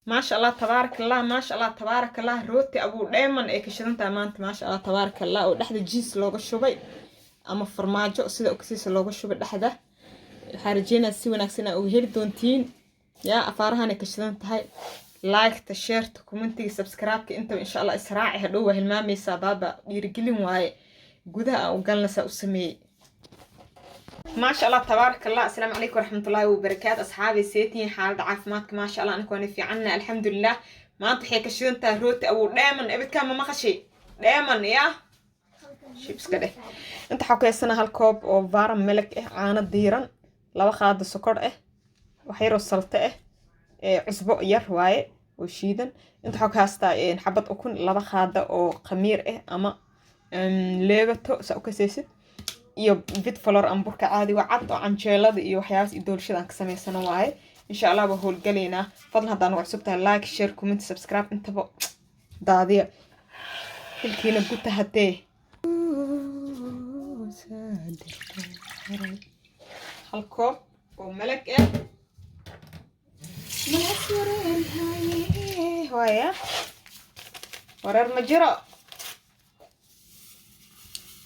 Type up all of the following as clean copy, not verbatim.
Maasha Allah, tabaaraka Allah, maasha Allah, tabaaraka Allah. Rooti abuu dheeman ay ka shidantahay maanta, maasha Allah, tabaaraka Allah, oo dhexda jiis looga shubay ama farmaajo sida ogsiisa looga shubay dhexda. Waxaa rajeynaya si wanaagsan aa uga heli doontiin. Yaa afaarahan ay ka shidan tahay. Like-ta, share-ta, comment-iga, subscribe-ka, intaba insha Allah israaci. Hadhow waa hilmaamaysaa, baaba dhiirigelin waaye. Gudaha aan u galna saa u sameeyey. Maasha Allah, tabaaraka Allah. Asalaamu calaykum waraxmatullaahi wabarakaatu. Asxaabi, seetihiin? Xaaladda caafimaadka? Maasha Allah, anaka waana fiicanna, alxamdulilah. Maanta waxay ka shidan tahay rooti abuu dheeman. Ebidkaa ma maqashay? Dheeman yaa shibska dheh. Inta waxaa ku haysanaa hal koob oo warm milk ah, caano diiran, 2 qaado sokor ah, wax yaroo salt ah, cusbo yar waaye oo shiidan. Inta waxaa ku haystaa xabad ukun, 2 qaado oo khamiir ah ama leebato saa u kasaysid, iyo wheat flour ama burka caadiga cad oo canjeelada iyo waxyaabaas iyo doolshada aan ka samaysano waaye. Insha Allah waa howlgalaynaa. Fadlan, haddaan ugu cusub tahay, like, share, comment, subscribe intaba daadiya, xilkiina guta. Haddee hal koob oo milk ah waaya, wareer ma jiro.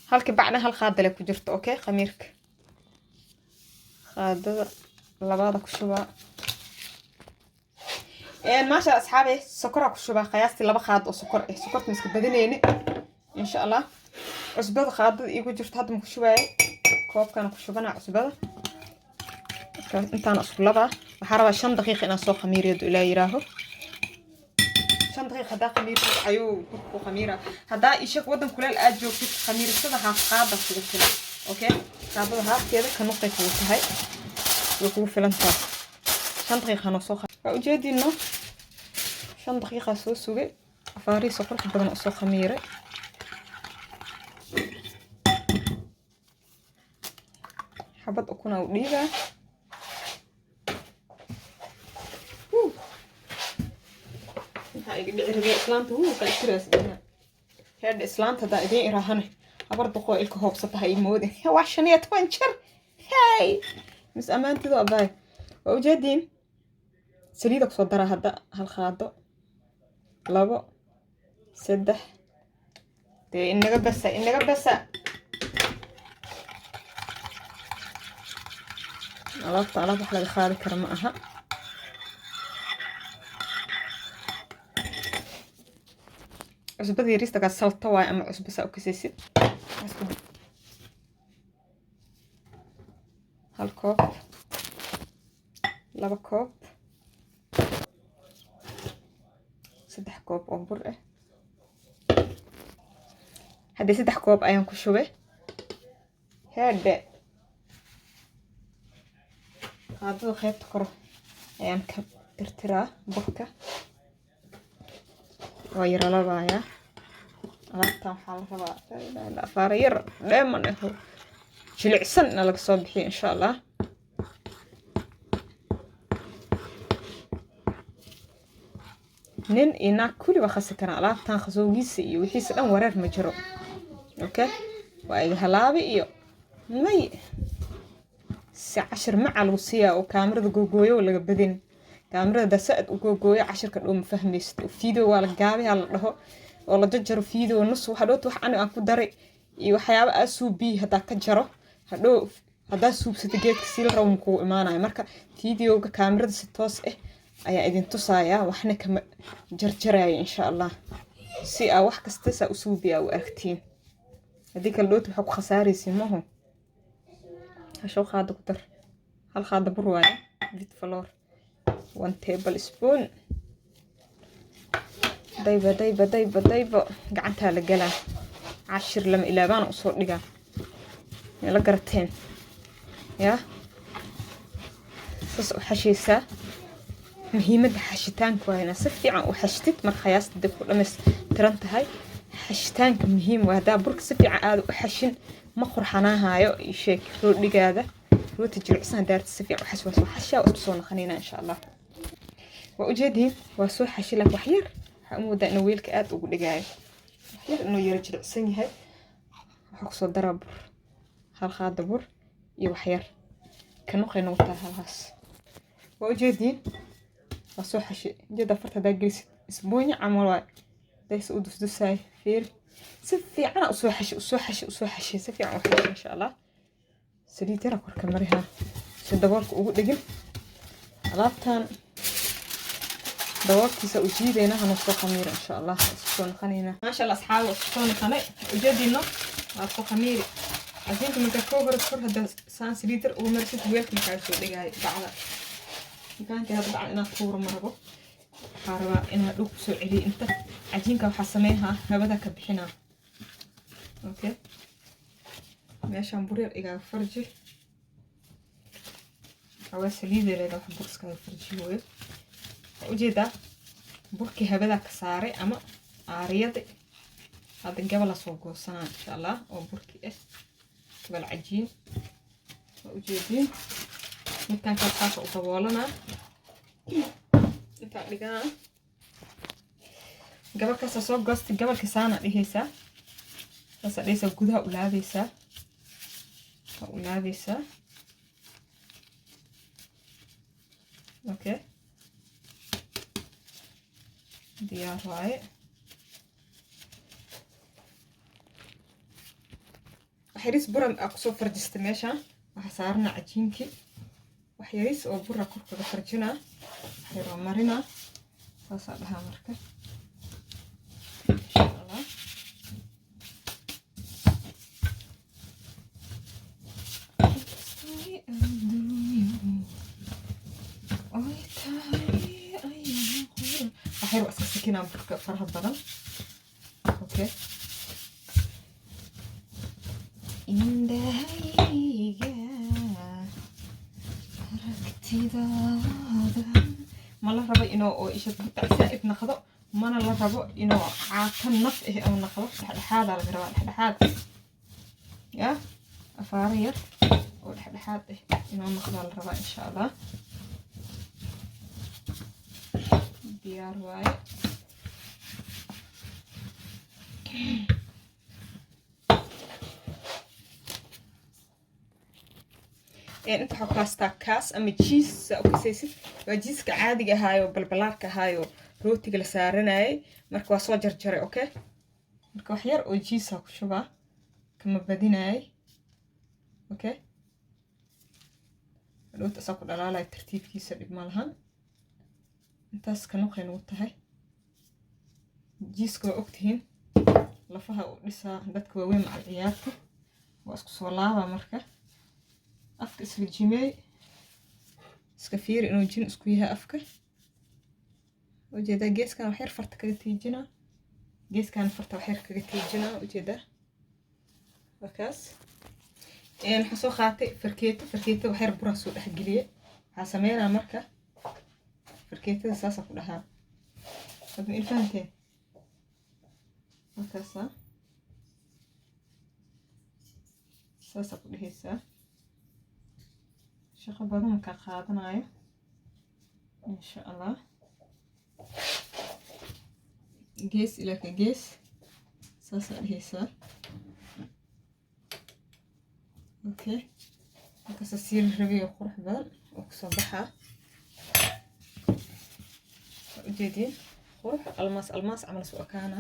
Halkii bacna hal qaadale ku jirto. Okay, khamiirka qaadada labaada ku shubaa. Maasha, asxaabe, sokoraa ku shubaa, qiyaastii 2 qaad oo sokor ah. Sokorta ma iska badineyni, insha Allah. Cusbada qaadada iigu jirto hadda ma ku shubaayay, koobkana ku shubanaa cusbada. Intaana isku labaa. Waxaa rabaa 5 daqiiqa inaan soo khamiiriyo. Hadduu Ilaa yiraaho, 5 daqiiqa haddaa khamiirtid ayuu burka ku khamiira. Haddaa ishak waddan kuleel aad joogtid, khamiirsada half qaada kugu filan. Okay, qaadada half-keeda ka nuqay kugu tahay, way kugu filan tahay. 5 daqiiqa noo soo. Waa ujeediino, 5 daqiiqa soo sugay, afaarihiisa qurux badan oo soo khamiiray. Xabad ukuna u dhiibaa. Maxaa iga dhici rabay islaanta? Wuu kala tiraas dhina. Heedha islaanta haddaa idiin iraahane, habar duqoo ilka hoobsata ha ii moodin. Waa 15 jir. Hey, mis ammaantidu abaay. Waa ujeediin, saliida kusoo daraa hadda. Hal qaado, labo, saddex, dee inaga basa, inaga basa. Alaabta alaab wax laga qaadi kara ma aha. Cusbada yariistagaa salt waaye ama cusbo saa u kasaysid. Hal koob, 2 koob, 3 koob oo bur ah. Haddii 3 koob ayaan ku shubay. Heedhe, qaadada qaybta koro ayaan ka tirtiraa burka, waa yaralabayaa. Alaabtan waxaa la rabaa afaara yar dheeman ah jilicsan in laga soo bixiyo, insha Allah. Nin iyo naag kulli waa khasi karaa alaabtan. Khasoogiisa iyo wixiisa dhan wareer ma jiro. Okay, waa iga halaabi iyo may si cashir maca lagu siiyaa oo kaamirada googooyo laga badin. Kaamirada da sa-ad u googooyo, cashirka dhow ma fahmaysid. Video waa la gaabi, ha la dhaho oo la jajaro video nus. Waxa dhowta wax aniga aan ku daray iyo waxyaaba aa suubiyi haddaa ka jaro, hadhow haddaa suubsata geedka sii la rabo makuu imaanayo. Marka videoga kaamirada si toos ah ayaa idin tusayaa, waxna kama jarjaraya, insha Allah, si aa wax kasta saa u suubiya u aragtiin. Haddii kale dhowta waxaa ku khasaaraysiin maho. Hashow qaada ku dar, hal qaada bur waaye, wheat flour 1 table spoon. Dayba, dayba, dayba, dayba, gacantaa la galaa. Cashir lama ilaabaana usoo dhigaa, la garateen yaa. Saas u xashaysaa. Muhiimadda xashitaanka waa inaa si fiican u xashtid. Marka qiyaasta dib ku dhammaystiran tahay, xashitaanka muhiim waa. Haddaa burka si fiican aada u xashin, ma qurxanaahaayo. Ii sheeg roodhigaada, rooti jilicsan daarta si fiican u xash. Waa soo xashaa, isku soo naqanayna, insha Allah. Waa ujeediin, waa soo xashi, laakiin wax yar waxaa u moodaa inuu weelka aada ugu dhigaayo, wax yar inuu yaro jilicsan yahay. Waxaa kusoo daraa bur, hal qaada bur iyo wax yar ka nuqay noqotaa halhaas. Waa ujeediin, Waa soo xashay jeeda, farta hadaa gelisid isbuunya camal waay, daysa u dusdusaay. Fiir, si fiicana usoo xashay, usoo xashay, usoo xashay, si fiican u xashay, insha Allah. Saliid yara korka mariha si daboolka ugu dhegin. Alaabtan daboolkiisa u jiidayna, hana soo khamiiro, insha Allah. Isku soo noqonayna, maasha Allah. Asxaabi, isku soo noqonay. Ujeediino waa soo khamiiri cajiinka. Markaa koo hore kor hadda saan saliid yar ugu marisid, weelka markaa soo dhigaayo bacda makaantii. Hadda bacda inaad tuuro ma rabo, waxaa rabaa inaad dhul kusoo celiyo inta cajiinka. Waxaa sameynhaa hawada ka bixinaa. Okay, meeshaan bur yar igaaga farji. Waxawaa saliiday leedahay, wax bur iskaga farji wooyo. Waxaa ujeedaa burkii hawada ka saaray ama aariyadi. Hadda gabala soo goosanaa, insha Allah, oo burkii ah, gabal cajiin waa ujeediin. Midkaan kale saasa u daboolanaa, intaa dhiganaa. Gabalkaasa soo goostay, gabalka saana dhihaysaa, saasaa dhihaysaa, gudaha u laabaysaa, waa u laabaysaa. Okay, diyaar waaye. Waxyaris bura aa kusoo farjista meeshaan, waxaa saarana cajiinkii. Wax yaris oo bura korkaga farjinaa, waxyaroo marinaa, saasaa dhahaa marka, insha Allah. Waxyar waa iska sikinaa burka faraha badan. Okay, indhahayga aragtidaada ma la rabo inuu oo isha butac saa'id naqdo, mana la rabo inuu caata naf ah oo naqdo. Dhexdhexaadaa laga rabaa, dhexdhexaad ya afaaro yar oo dhexdhexaad ah inuu noqdaa la rabaa, insha Allah. Diyaar waaye. Inta waxaa ku haystaa kaas ama jiis saa u kasaysid. Waa jiiska caadiga ahaayo, balbalaarka ahaayo, rootiga la saaranayay. Marka waa soo jarjaray. Okay, marka wax yar oo jiisa ku shubaa, kama badinayay. Okay, hadhowta asaa ku dhalaalaya tartiibkiisa, dhib ma lahan. Intaas ka nuqay nagu tahay. Jiiska waa ogtihiin, lafaha u dhisaa dadka waaweyn macal ciyaarta. Waa isku soo laabaa. Marka afka isla jimeey, iska fiiri inuu jin isku yahay afka. Ujeedaa, geeskan wax yar farta kaga tiijinaa, geeskan farta wax yar kaga tiijinaa. Ujeedaa, markaas waxaa soo qaatay farkeeto. Farkeeto wax yar buraa soo dhexgeliye. Waxaa sameynaa marka farkeetada saasa ku dhahaa. Waad ma ilfahanteen? Markaasa saasaa ku dhehaysaa. Shaqo badan markaa qaadanayo, insha Allah. Gees ilaa ka gees saasaa dhehaysaa. Okay, markaasa sii rabiyo qurux badan oo kusoo baxaa. Waa ujeediin, qurux almaas almaas camal soo ekaana.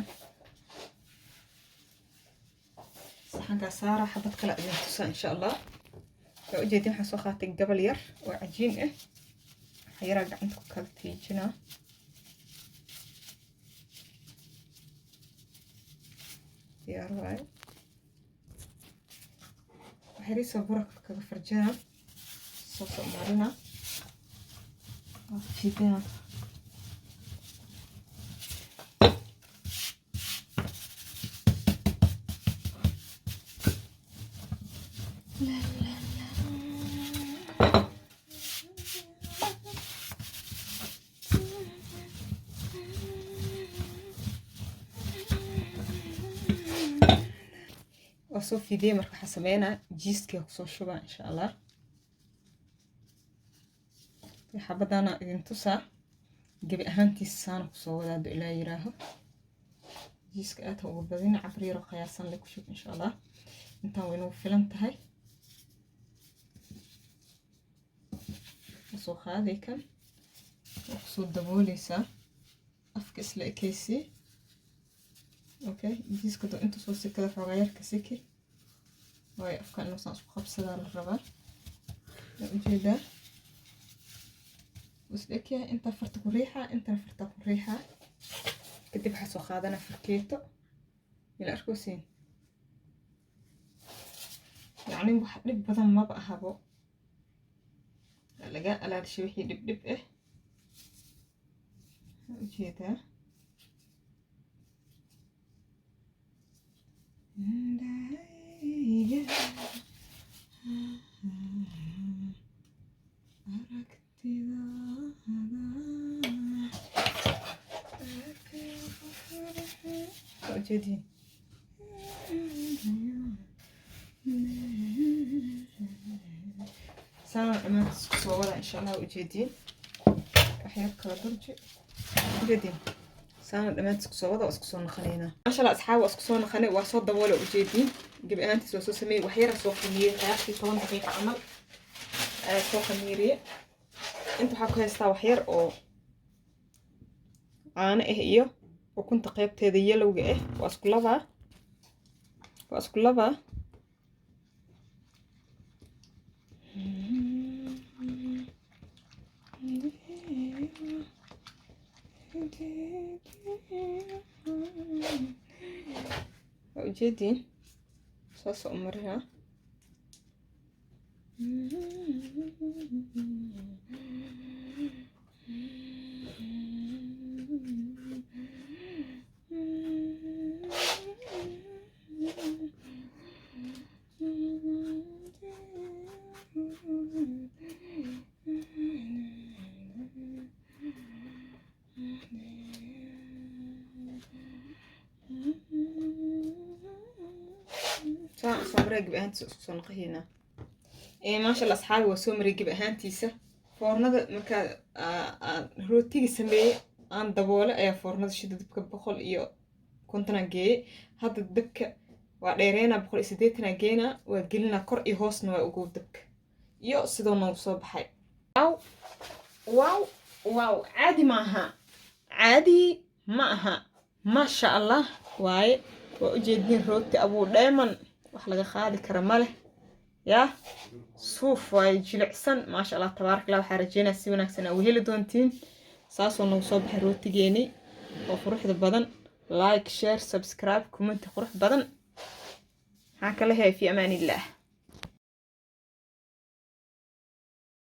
Saxankaa saara, xabad kale idin tusaa, insha Allah. Waa ujeediin, waxaan soo qaatay gabal yar oo cajiin ah. Waxaa yaraa gacanta ku kala tiijinaa. Diyaar waaye. Waxyariisoo bura kaga farjinaa, soo soo marinaa, waa fidinaa. Waa soo fidiyey. Marka waxaa sameynaa jiiskiga kusoo shubaa, insha Allah. Xabadana idin tusaa gebi ahaantiisa saana kusoo wadaado ilaa yiraaho. Jiiska aad ha uga badin, cabir yaroo qiyaasan le ku shub, insha Allah. Intaan way nagu filan tahay. Soo qaaday kan Waa kusoo dabooleysaa afka isla ekeysii. Okay, jiiska doo inta soo sikada xoogaa yarka siki, waayo afka inuusan isku qabsadaa la rabaa. Waa ujeedaa, isla ekyahay. Intaa farta ku riixaa, intana farta ku riixaa. Kadib waxaa soo qaadanaa farkeeto. Ila arkosiin, yacni wax dhib badan maba ahabo, laga alaalishay wixii dhib dhib ah. Ujeedaa, aragtidaada ujeediin. Saan dhammaantiis kusoo wada, insha Allah. Ujeediin, waxyar kala durji. Ujeediin, saana dhammaantiis kusoo wada. Waa isku soo naqanaynaa, maasha Allah, asxaab. Waa isku soo naqanay, waa soo daboola. Ujeediin, gebi ahaantiis waa soo sameeyey. Waxyara soo khamiiriyey, qiyaastii 10 daqiiqa camal ayaa soo khamiiriyey. Inta waxaa ku haystaa waxyar oo caano ah iyo ukunta qeybteeda yellowga ah. Waa isku labaa, waa isku labaa. Waa ujeediin, saasa u marinaa. Saan soo maray gebi ahaantiisa, isku soo naqahaynaa. Maasha Allah, asxaabi, waa soo maray gebi ahaantiisa foornada. Markaa rootiga sameeyey aan daboole ayaa foornada shida, dabka 150-aa geeyey. Hadda dabka waa dheereynaa, 180-aa geenaa, waa gelinaa. Kor iyo hoosna waa ugow dabka iyo sidoo noogu soo baxay. Wow, wow, wow! Caadi maaha, caadi ma aha, maasha Allah waaye. Waa ujeedin, rooti abuu dheeman wax laga qaadi kara ma leh. Yaa suuf waaye, jilicsan, maasha Allah, tabaarak Allah. Waxaa rajeynaya si wanaagsan aa u heli doontiin. Saasoo nagu soo baxay rootigeeni oo quruxda badan. Like, share, subscribe, comment qurux badan. Maxaa kala hay? Fi amaan illah.